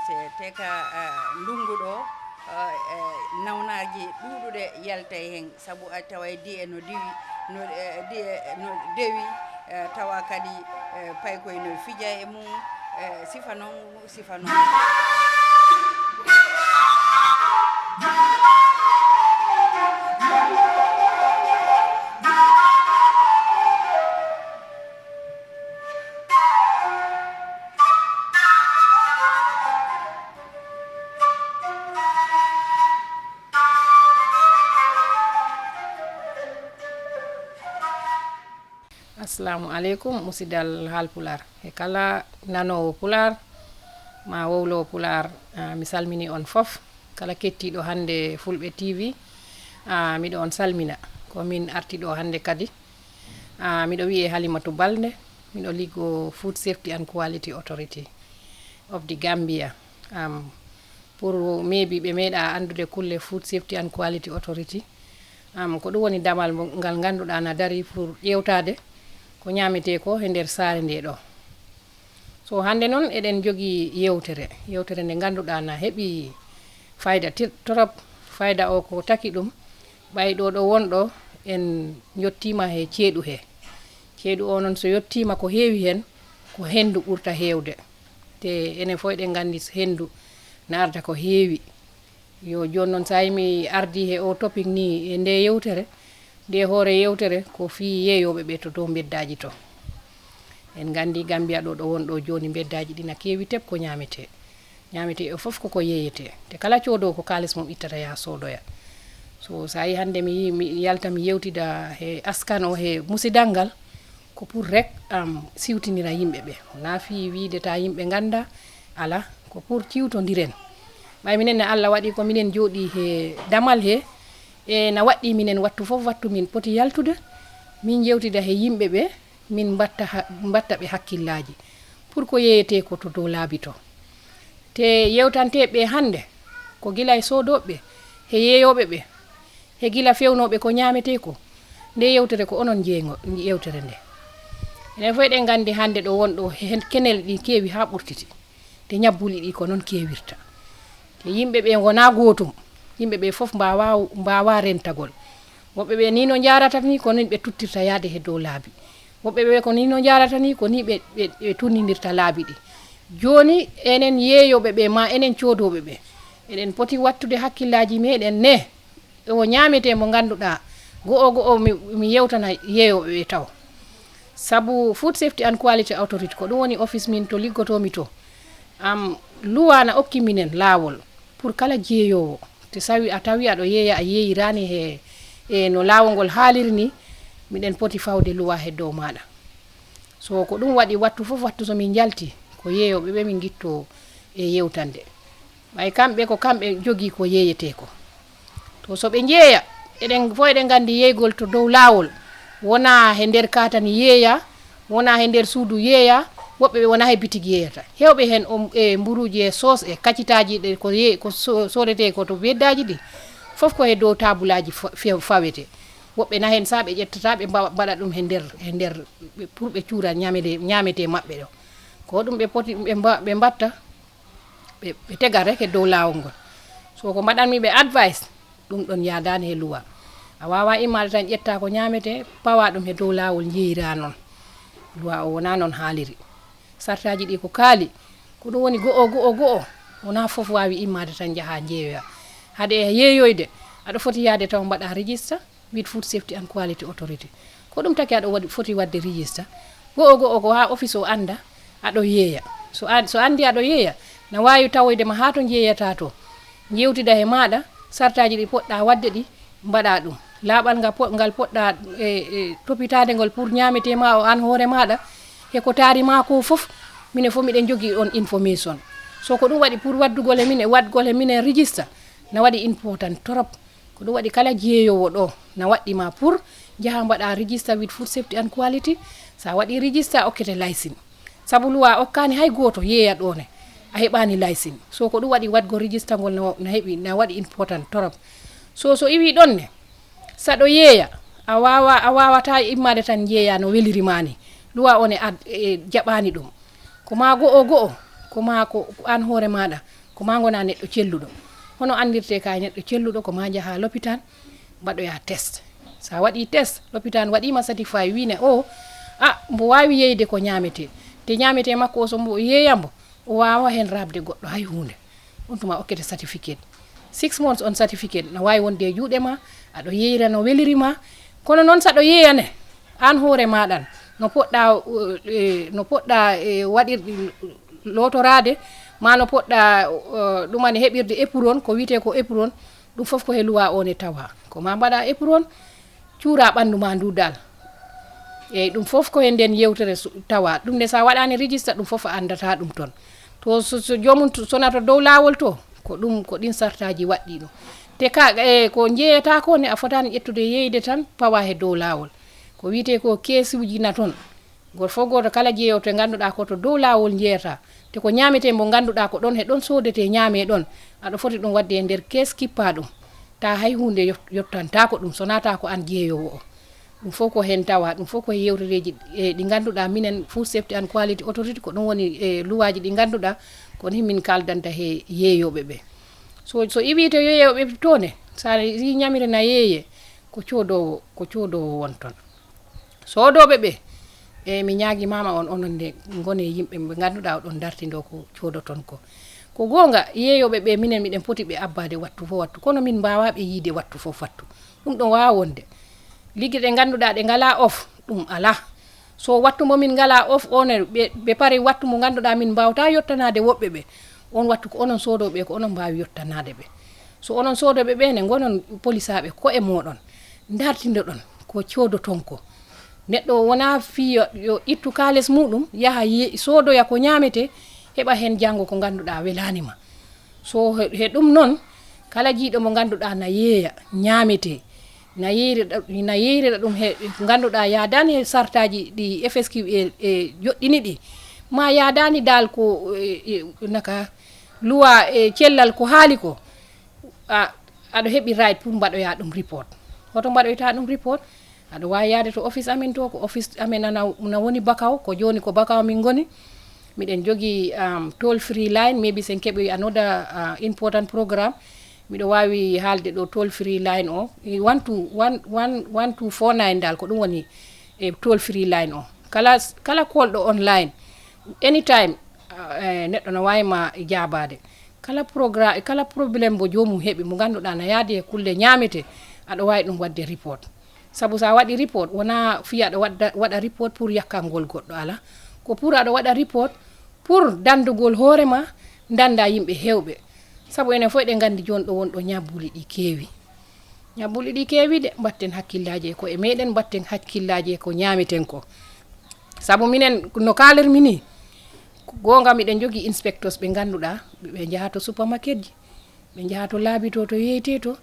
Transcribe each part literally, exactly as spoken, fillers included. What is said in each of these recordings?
Te ka, eh, ndungu ɗo, eh, eh, nawnaaji ɗuuɗuɗe yaltay hen, sabu a taway di'e no diwi, no, eh, di'e no dewi, eh, tawa kadi, eh, paykoy no fija e mum, eh, sifa noon, sifa noon. Assalamu aleykum, musidal Haalpulaar. E kala nanoowo Pulaar, ma wowlowo Pulaar, ah, mi salmini on fof. Kala kettiiɗo hannde Fulɓe T V, ah, miɗo on salmina. Ko min arti ɗo hannde kadi. Ah, miɗo wiyee Halimatu Balde, miɗo liggoo Food Safety and Quality Authority of the Gambia. Am, pour maybe ɓe meeɗa anndude kulle Food Safety and Quality Authority. Am, ko ɗum woni damal mo, ngal ngannduɗaa na darii pour ƴeewtaade ko ñaametee ko he nder saare nde ɗo. So hannde noon eɗen njogii yeewtere, yeewtere nde ngannduɗaa na heɓi fayda tir-, torop. Fayda o ko taki ɗum, ɓay ɗo ɗo wonɗo en yottiima he ceeɗu he. Ceeɗu o noon so yottiima ko heewi heen, ko henndu ɓurta heewde. Te enen fof eɗen nganndi henndu na arda ko heewi. Yo jooni noon so a yii mi ardii he o topic ni e nde yeewtere, nde hoore yeewtere ko fii yeeyooɓe ɓe to dow mbeddaaji to. En nganndi Gambia ɗo ɗo wonɗo jooni mbeddaaji ɗi na keewi tep ko ñaametee. Ñaametee o fof koko yeeyetee. Te kala coodoowo ko kaalis mum ittata yaha soodoya. So, so a yii hannde mi yii, mi yalta mi yeewtida he askan o he musidal ngal, ko pour rek, am, siwtinira yimɓe ɓe. Wonaa fii wiide ta yimɓe ngannda, alaa, ko pour ciwtondiren. Ɓay minen ne Alla waɗi ko minen jooɗii he damal he, e na waɗɗii minen wattu fof wattu min poti yaltude, min njeewtida he yimɓe ɓe, min mbatta ha-, mbatta ɓe hakkillaaji. Pour ko yeeyetee ko to dow laabi to. Te yeewtanteeɓe ɓe hannde, ko gila e soodooɓe ɓe, he yeeyooɓe ɓe, he gila feewnooɓe ko ñaametee ko. Nde yeewtere ko onon jeeygo yeewtere nde. Enen fof eɗen nganndi hannde ɗo wonɗo heen kenel ɗi keewi haa ɓurtiti. Te ñabbuli ɗi ko noon keewirta. Te yimɓe ɓe ngonaa gootum. Yimɓe ɓe fof mbaawaa, mbaawaa rentagol. Woɓɓe ɓe ni no njaarata ni ko nin ɓe tuttirta yaade he dow laabi. Woɓɓe ɓe ko ni no njaarata ni ko ni ɓe, ɓe, ɓe tunnindirta laabi ɗi. Jooni enen yeeyooɓe ɓe ma enen coodooɓe ɓe, eɗen poti wattude hakkillaaji meɗen ne. O ñaametee mo ngannduɗaa, go'o go'o mi, mi yeewtana yeeyooɓe ɓe taw. Sabu Food Safety and Quality Authority ko ɗum woni office min to liggotoomi to. Am, luwa na okki minen laawol pour kala jeeyoowo. Te sawi a tawi aɗo yeeya a yeeyiraani he, e no laawol ngol haaliri ni, miɗen poti fawde luwa he dow maaɗa. So ko ɗum waɗi wattu fof wattu so min njalti ko yeeyooɓe ɓe min ngittoo e yeewtande. Ɓay kamɓe ko kamɓe njogii ko yeeyetee ko. To so ɓe njeeya, eɗen fof eɗen nganndi yeeygol to dow laawol, wonaa he nder kaatani yeeya, wonaa he nder suudu yeeya, woɓɓe ɓe wonaa he bitig yeeyata. Heewɓe heen o, e mburuuji e soos e kacitaaji ɗe ko yee-, ko so-, sooretee ko to beddaaji ɗi, fof ko he dow taabulaaji fa-, fe-, fawetee. Woɓɓe na heen so ɓe ƴettata ɓe mbawa-, mbaɗa ɗum he nder, he nder ɓe, pour ɓe cuura ñaamede-, ñaametee maɓɓe ɗo. Ko ɗum ɓe poti, ɓe mba-, ɓe mbatta, ɓe, ɓe tega rek e dow laawol ngol. So ko mbaɗanmi ɓe advice, ɗum ɗon yaadaani he luwa. A waawaa immaade tan ƴetta ko ñaametee, pawa ɗum he dow laawol njeeyira noon. Luwa o wonaa noon haaliri. Sartaaji ɗi ko kaali, ko ɗum woni go'o, go'o, go'o. Wonaa fof waawi immaade tan njahaa njeeyoya. Hade e yeeyoyde, aɗa foti yahde taw mbaɗa register with Food Safety and Quality Authority. Ko ɗum taki aɗa waɗi, foti waɗde register. Go'o, go'o ko haa office o annda aɗo yeeya. So a, so anndi aɗo yeeya, na waawi tawoyde ma haa to njeeyata to. Njeewtida he maaɗa, sartaaji ɗi poɗɗa waɗde ɗi, mbaɗa ɗum. Laaɓal nga po-, ngal poɗɗa, e, e, topitaade ngol pour ñaametee ma o aan hoore maaɗa, he ko taari ma ko fof, minen fof miɗen njogii on information. So ko ɗum waɗi pour waɗdugol he minen, waɗgol he minen register, na waɗi important trop. Ko ɗum waɗi kala jeeyoowo ɗo na waɗɗi ma pour njaha mbaɗa register with Food Safety and Quality. So a waɗi register, a okkete licence. Sabu luwa okkaani hay gooto yeeya ɗo ne, a heɓaani licence. So ko ɗum waɗi waɗgo register ngol na, na heɓi, na waɗi important trop. So, so iwi ɗon ne, saɗo yeeya, a waawa, a waawata immaade tan njeeya no weliri ma ni. Luwa o ne ad-, e, jaɓaani ɗum. Ko ma go'o go'o, ko ma ko an hoore maɗa, ko ma gona neɗɗo celluɗo. Hono andirte ka neɗɗo celluɗo, ko ma jaha lopital, mbaɗoya test. Sa waɗi test, lopital waɗima satisfy, wine o a mbo wawi yeyde ko ñamete. Te ñamete makko o, so mbo yeeyambo, o wawa hen rabde goɗɗo hay hunde. On tuma okkete certificate. Six months on certificate na wawi wonde e juuɗe ma, aɗo yeeyra no weliri ma. Kono noon saɗo yeeyane an hoore maɗan, no poɗɗa, eh, no poɗɗa, eh, waɗirɗi lotorade, ma no poɗɗa, eh, ɗumane heɓirde éprouve on, ko wiyete ko éprouve on. Ɗum fof ko he luwa on e tawa. Ko ma mbaɗa éprouve on, cuura ɓanndu ma ndu dal. Eyyi, ɗum fof ko e nden yewtere su-, tawa. Ɗum ne sa waɗani register, ɗum fof a anndata ɗum toon. To so, so joomum to, sona to dow laawol to, ko ɗum, ko ɗin sartaaji waɗɗi ɗum. Te ka, e, ko njeeyata ko ne, a fotani ƴettude yeeyde tan, pawa he dow laawol. Ko wiyete ko keesuuji na toon. Gooto fof gooto kala jeeyowo to ngannduɗaa ko to dow laawol njeeyata. Te ko ñaamete mbo ngannduɗaa ko ɗon he ɗon soodete ñaame ɗon. Aɗa foti ɗum waɗde e nder kees, kippa ɗum. Ta hay huunde yot-, yottantaako ɗum, so naata ko an jeeyowo o. Ɗum fof ko heen tawa, ɗum fof ko e yewtereeji, e, ɗi ngannduɗaa minen Food Safety and Quality Authority, ko ɗum woni, e, luwaaji ɗi ngannduɗaa ko ni min kaaldanta he yeeyooɓe ɓe. So, so iwii to yeeyooɓe to ne, so a yii ñamire na yeeye, ko coodoowo, ko coodoowo won toon. Soodooɓe ɓe, e, mi ñaagimaama on, onon nde ngone yimɓe ɓe ngannduɗaa oɗon dartindoo ko coodoton ko. Ko goonga, yeeyooɓe ɓe minen miɗen poti ɓe abbaade wattu fof wattu, kono min mbaawaa ɓe yiide wattu fof wattu. Ɗum ɗon waawa wonde. Ligge ɗe ngannduɗaa ɗe ngalaa off, ɗum alaa. So wattu mo min ngalaa off, on e ɓe, ɓe pare wattu mo ngannduɗaa min mbaawtaa yottanaade woɓɓe ɓe, on wattu ko onon soodooɓe ɓe, ko onon mbaawi yottanaade ɓe. So onon soodooɓe ɓe ne ngonon polisaaɓe ko'e mooɗon, ndartindoɗon ko coodoton ko. Neɗɗo wonaa fii yo, yo ittu kaalis muɗum, yaha ye-, soodoya ko ñaamete, heɓa heen janngo ko ngannduɗaa welaani ma. So he, he ɗum noon, kala jiiɗo mo ngannduɗaa na yeeya, ñaamete, na yeyrira, na yeyrira ɗum he, ko ngannduɗaa yaadaani he sartaaji ɗi F S Q A, e, joɗɗini ɗi, ma yaadaani dal ko, e, e, naka luwa e cellal ko haali ko, a, aɗa heɓi right pour mbaɗoya ɗum report. Hoto mbaɗoyta ɗum report? Aɗa waawi yahde to office amen to, ko office amen ana, na woni Bakaw, ko jooni ko Bakaw min ngoni. Miɗen jogii, um, toll free line, maybe sen keɓoyi another, uh, important programme. Miɗo waawi haalde ɗo toll free line o, one two, one, one, one two four nine dal, ko ɗum woni e toll free line o. Kala, kala kolɗo online, anytime, uh, eh, neɗɗo no waawi ma jaabaade. Kala progra-, kala problème mbo joomum heɓi, mo ngannduɗaa na yaadi e kulle ñaamete, aɗa waawi ɗum waɗde report. Sabu so a waɗi report, wonaa fii aɗa waɗda, waɗa report pour yakkangol goɗɗo, alaa. Ko pour aɗa waɗa report pour danndugol hoore ma, dannda yimɓe heewɓe. Sabu enen fof eɗen nganndi jooni ɗo won ɗo ñabbuli ɗi keewi. Ñabbuli ɗi keewi de, mbatten hakkillaaji e koye meɗen, mbatten hakkillaaji e ko ñaameten ko. Sabu minen, no kaalermi nii, ko goonga miɗen njogii inspecteurs ɓe ngannduɗaa, ɓe njaha to supermarketji, ɓe njaha to laabi to, to yeeytee to,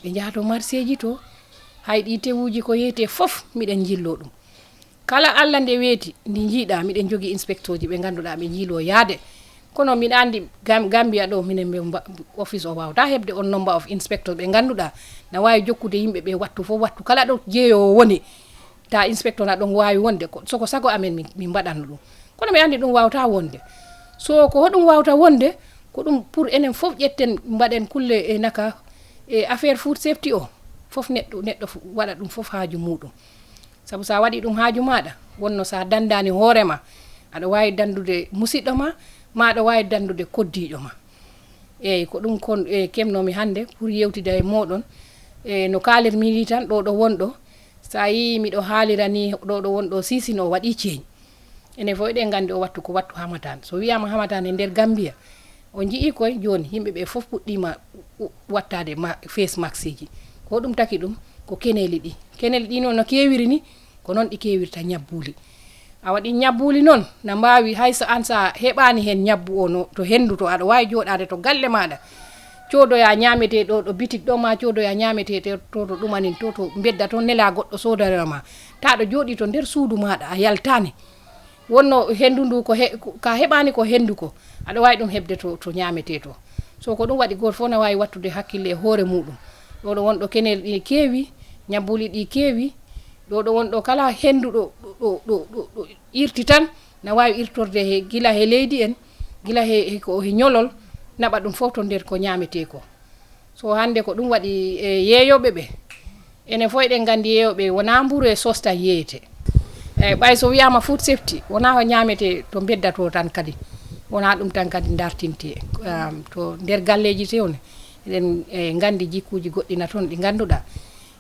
ɓe njaha to marseeji to, hay ɗi tewuuji ko yeeytee fof, miɗen njilloo ɗum. Kala Allah nde weeti, ndi njiiɗaa, miɗen njogii inspecteurji ɓe ngannduɗaa ɓe njiiloo yaade. Kono miɗa anndi Gam-, Gambia ɗo, minen ɓe mba-, office o waawata heɓde on number of inspectors ɓe ngannduɗaa na waawi jokkude yimɓe ɓe wattu fof wattu. Kala ɗo jeeyoowo woni, ta inspecteur na ɗon waawi wonde, ko, soko sago amen min, min mbaɗanno ɗum. Kono mi anndi ɗum waawata wonde. So ko hoɗum waawata wonde, ko ɗum pour enen fof ƴetten, mbaɗen kulle e naka, e affaire food safety o. Fof neɗɗo, neɗɗo fu-, waɗa ɗum fof haaju muɗum. Sabu so a waɗii ɗum haaju maaɗa, wonno so a danndaani hoore ma, aɗa waawi danndude musiɗɗo ma, ma aɗa waawi danndude koddiiɗo ma. Eey, ko ɗum kon, e, keɓnoomi hannde pour yewtida e mooɗon. E, no kaalermi nii tan, ɗo ɗo wonɗo, so a yii miɗo haalira nii, ɗo ɗo wonɗo siisino, o waɗii ceeñ. Enen fof eɗen nganndi o wattu ko wattu hamatan. So wiyaama hamatan e nder Gambia, on njiyii koye jooni, yimɓe ɓe fof puɗɗiima u-, wattaade ma-, face maskiji. Ko ɗum taki ɗum? Ko keneeli ɗi. Keneeli ɗi noon no keewiri ni, ko noon ɗi keewirta ñabbuuli. Awa ɗi ñabbuuli noon, na mbaawi, hay so aan so a heɓaani heen ñabbu o no, to henndu to, aɗa waawi jooɗaade to galle maaɗa, coodoya ñaametee ɗo, ɗo bitik ɗo, ma coodoya ñaametee to, to, to ɗumanin to, to mbedda to, nela goɗɗo soodana ma. Ta aɗa jooɗii to nder suudu maaɗa, a yaltaani. Wonno henndu ndu ko he-, ko, ka heɓaani ko henndu ko, aɗa waawi ɗum heɓde to, to ñaametee to. So ko ɗum waɗi, gooto fof na waawi wattude hakkille e hoore muɗum. Ɗo ɗo wonɗo keneeli ɗi keewi, ñabbuuli ɗi keewi. Ɗo ɗo wonɗo kala henndu ɗo, ɗo, ɗo, ɗo, ɗo, ɗo irti tan, na waawi irtorde he, gila he leydi en, Gila he, he ko he ñolol, naɓa ɗum fof to nder ko ñaametee ko. So hannde ko ɗum waɗi e yeeyooɓe ɓe. Enen fof eɗen nganndi yeeyooɓe wonaa mburu e sos tan yeeyetee. Eeyi, ɓay so wiyaama food safety, wonaa ko ñaametee to mbedda to tan kadi. Wonaa ɗum tan kadi ndartintee. Am, to nder galleeji tee woni, eɗen, e, nganndi jikkuuji goɗɗi na toon ɗi ngannduɗaa.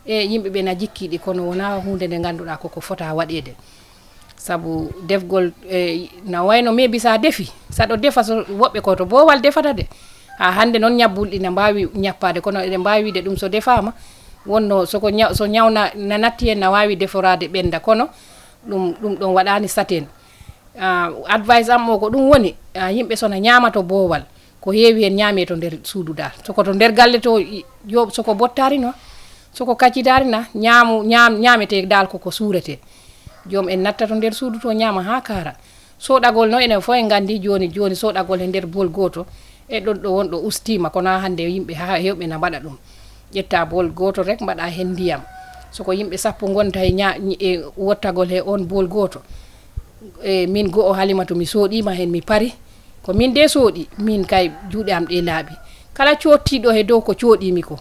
E yimɓe ɓe na jikkii ɗi, kono wonaa huunde nde ngannduɗaa koko fota waɗeede. Sabu defgol, e, na wayno maybe sa defi, saɗo defa, so woɓɓe ko to boowal defata de. Haa hannde noon ñabbuli ɗi na mbaawi ñappaade, kono eɗen mbaawi wiide ɗum so defaama, wonno so ko ñaw-, so ñaw na, na natti heen, na waawi deforaade ɓennda, kono ɗum, ɗum ɗoon waɗaani sateen. Ah, advice am o ko ɗum woni, ah, yimɓe so na ñaama to boowal, ko heewi heen ñaamee to nder suudu dal. So ko to nder galle to, i-, yo, so ko bottaari no, so ko kaccidaari na, ñaamu, ñaam-, ñaametee dal ko ko suuretee. Joom en natta to nder suudu to ñaama haa kaara. Soɗagol no enen fof en nganndi jooni, jooni soɗagol he nder bool gooto, e ɗon ɗo won ɗo ustiima, kono haa hannde yimɓe haa heewɓe na mbaɗa ɗum. Ƴetta bool gooto rek mbaɗa heen ndiyam. So ko yimɓe sappo ngonta e ña-, e wottagol he oon bool gooto, e min go'o Halimatu mi soɗiima heen mi pari. Ko min de soɗi, min kay juuɗe am ɗe laaɓi. Kala coottiiɗo he dow ko coɗiimi ko,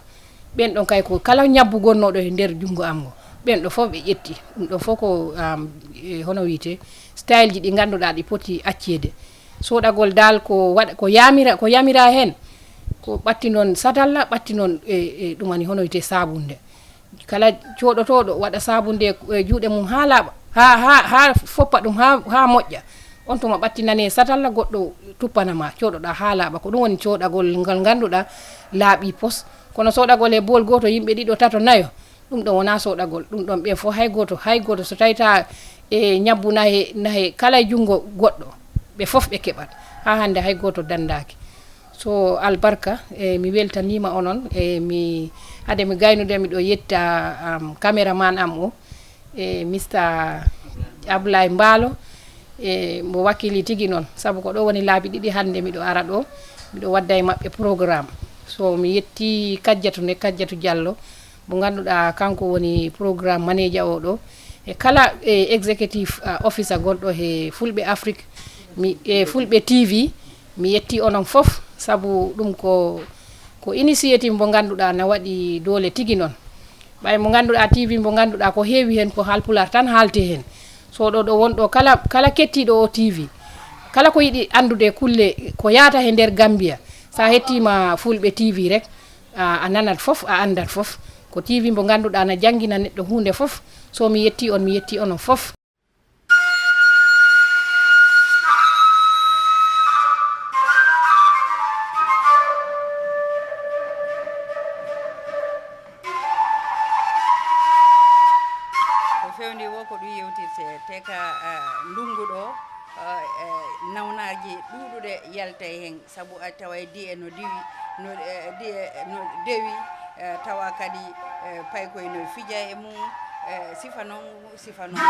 ɓen ɗon kay ko kala ñabbu gonnooɗo e nder junngo am ngo, ɓen ɗo fof ɓe ƴetti. Ɗum ɗo fof ko, am, e, hono wiyetee, style ji ɗi ngannduɗaa ɗi poti acceede. Soɗagol dal ko waɗa, ko yamira, ko yamira heen, ko ɓatti noon satalla, ɓatti noon e, e ɗum woni hono wiyetee saabunde. Kala coɗotooɗo waɗa saabunde e juuɗe mum haa laaɓa, haa, haa, haa foppa ɗum, haa, haa moƴƴa. On tuma ɓattinane satalla goɗɗo tuppana ma, coɗoɗaa haa laaɓa. Ko ɗum woni coɗagol ngal ngannduɗaa laaɓi pos. Kono soɗagol e bool gooto, yimɓe ɗiɗo, tato, nayo, ɗum ɗon wonaa soɗagol. Ɗum ɗon ɓe fof hay gooto, hay gooto so tawi ta e ñabbu na he, na he kala e junngo goɗɗo, ɓe fof ɓe keɓat. Haa hannde hay gooto danndaaki. So albarka, e mi weltaniima onon, e mi, hade mi gaynude, miɗo yetta, am, caméraman am o, e Mister Ablaye Mbaalo, e mbo wakkili tigi noon, sabu ko ɗo woni laabi ɗiɗi hannde miɗo ara ɗo, miɗo wadda e maɓɓe programme. So mi yetti Kajjatu ne, Kajjatu Jallo, mo ngannduɗaa kanko woni programme manager o ɗo, e kala, e, executive, ah, officer gonɗo he Fulɓe Afrique, mi, e Fulɓe T V, mi yetti onon fof, sabu ɗum ko, ko initiative mo ngannduɗaa na waɗi doole tigi noon. Ɓay mo ngannduɗaa T V mo ngannduɗaa ko heewi heen ko Haalpulaar tan haalte heen. So ɗo, ɗo won ɗo kala, kala kettiiɗo o T V, kala ko yiɗi anndude kulle ko yahata he nder Gambia, so a hettiima Fulɓe T V rek, a, a nanat fof, a anndat fof. Ko T V mbo ngannduɗaa na janngina neɗɗo huunde fof. So mi yetti on, mi yetti onon fof. Ko fewndi wo ko ɗum yewtirte, te ka, eh, ndunngu ɗo, eh, eh, nawnaaji ɗuuɗuɗe yaltay heen. Sabu a taway di'e no diwi, no, eh, di'e no dewi, eh, tawa kadi, eh, paykoy no fija e mum, eh, sifa noon, sifa noon.